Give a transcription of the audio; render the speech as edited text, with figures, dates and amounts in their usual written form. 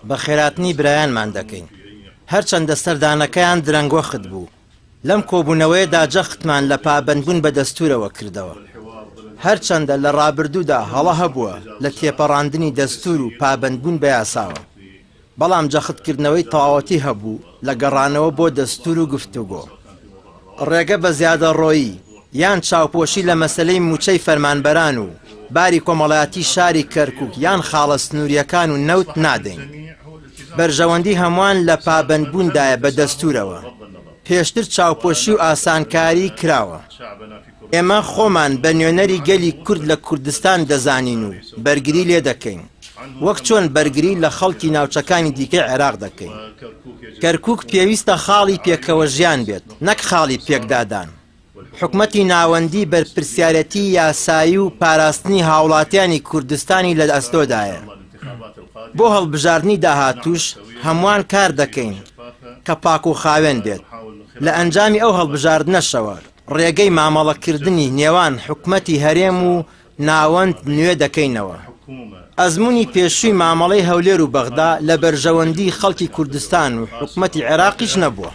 بەخێرهاتنی برایانمان دەکەین، هەرچەندە سەردانەکەیان درەنگوەخت بوو، لەم کۆبوونەوەیەدا جەختمان لە پابەندبوون بە دەستوورەوە کردەوە. هەرچەندە لە ڕابردوودا هەڵە هەبووە لە تێپەڕاندنی دەستوور و پابەندبوون بە یاساوە، بەڵام جەختکردنەوەی تەواوەتی هەبوو لە گەڕانەوە بۆ دەستوور و گفتوگۆ. ڕێگە بە زیادەڕۆیی یان چاوپۆشی لە مەسەلەی مووچەی فەرمانبەران و باری کۆمەڵایەتی شاری کەرکوک یان خاڵە سنوورییەکان و نەوت نادەین. بەرژەوەندی هەمووان لە پابەندبووندایە بە دەستوورەوە. پێشتر چاوپۆشی و ئاسانکاری کراوە. ئێمە خۆمان بە نوێنەری گەلی کورد لە کوردستان دەزانین و بەرگری لێدەکەین، وەک چۆن بەرگری لە خەڵکی ناوچەکانی دیکەی عێراق دەکەین. کەرکوک پێویستە خاڵی پێکەوەژیان بێت نەک خاڵی پێکدادان. حکومەتی ناوەندی بەرپرسیارێتی یاسایی و پاراستنی هاوڵاتیانی کوردستانی لە ئەستۆدایە. بۆ هەڵبژاردنی داهاتووش هەمووان کار دەکەین کە پاک و خاوێن بێت. لە ئەنجامی ئەو هەڵبژاردنەشەوە ڕێگەی مامەڵەکردنی نێوان حکومەتی هەرێم و ناوەند نوێ دەکەینەوە. ئەزموونی پێشووی مامەڵەی هەولێر و بەغدا لە بەرژەوەندیی خەڵکی کوردستان و حکومەتی عێراقیش نەبووە.